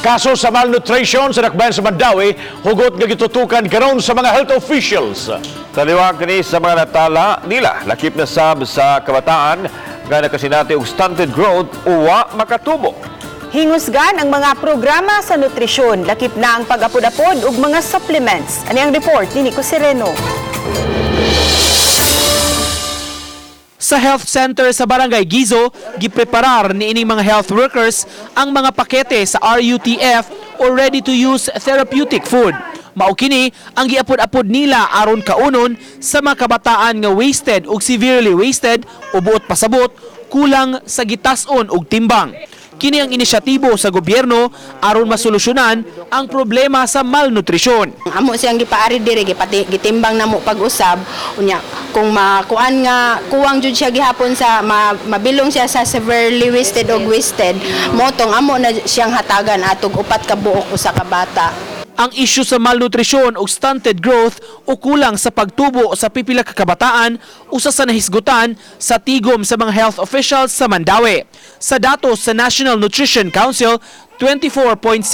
Kaso sa malnutrition sa dakbayan sa Mandaue, hugot nga gitutukan karon sa mga health officials. Taliwang kini sa mga natala nila, lakip na sab sa kabataan nga nakasinati og stunted growth o wa makatubo. Hingusgan ang mga programa sa nutrisyon, lakip na ang pag-apod-apod ug mga supplements. Ani ang report ni Nico Sereno. Sa health center sa Barangay Gizo, gipreparar ni ining mga health workers ang mga pakete sa RUTF o ready-to-use therapeutic food. Mao kini ang giapod-apod nila aron kaunon sa mga kabataan nga wasted ug severely wasted o buot pasabot kulang sa gitas-on og timbang. Kini ang inisyatibo sa gobyerno aron masolusyonan ang problema sa malnutrisyon. Amo siyang gipaari diri, gipati gitimbang namo pag-usab. Unya kung makuan nga kuwang jud siya gihapon sa mabilong siya sa severely wasted og wasted, mo tong amo na siyang hatagan atog upat ka buok usa ka bata. Ang isyu sa malnutrisyon o stunted growth o kulang sa pagtubo sa pipila ka kabataan usa sa nahisgutan sa tigom sa mga health officials sa Mandaue. Sa datos sa National Nutrition Council, 24.6%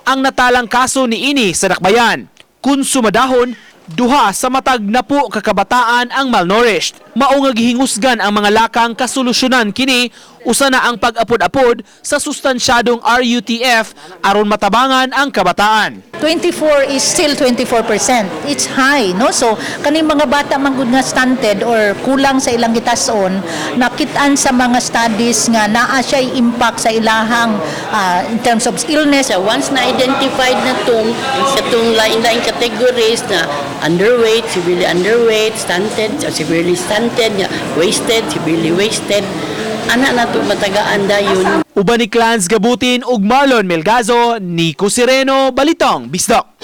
ang natalang kaso niini sa dakbayan. Kung sumadahon, duha sa matag napo ka kabataan ang malnourished. Mao nga gihingusgan ang mga lakang kasolusyonan kini, usa na ang pag-apod-apod sa sustansyadong RUTF aron matabangan ang kabataan. 24 is still 24%. It's high, no? So, kaning mga bata man gud nga stunted or kulang sa ilang gitason, nakitaan sa mga studies nga naa siya impact sa ilahang in terms of illness. So once na identified na tong sa tong lain-lain categories na underweight, severely underweight, stunted, or severely stunted, nga, wasted, severely wasted, ana na to matagaan dayon. Uban ni Clans Gabutin ug Marlon Melgazo, Nico Sereno, Balitang Bisdak.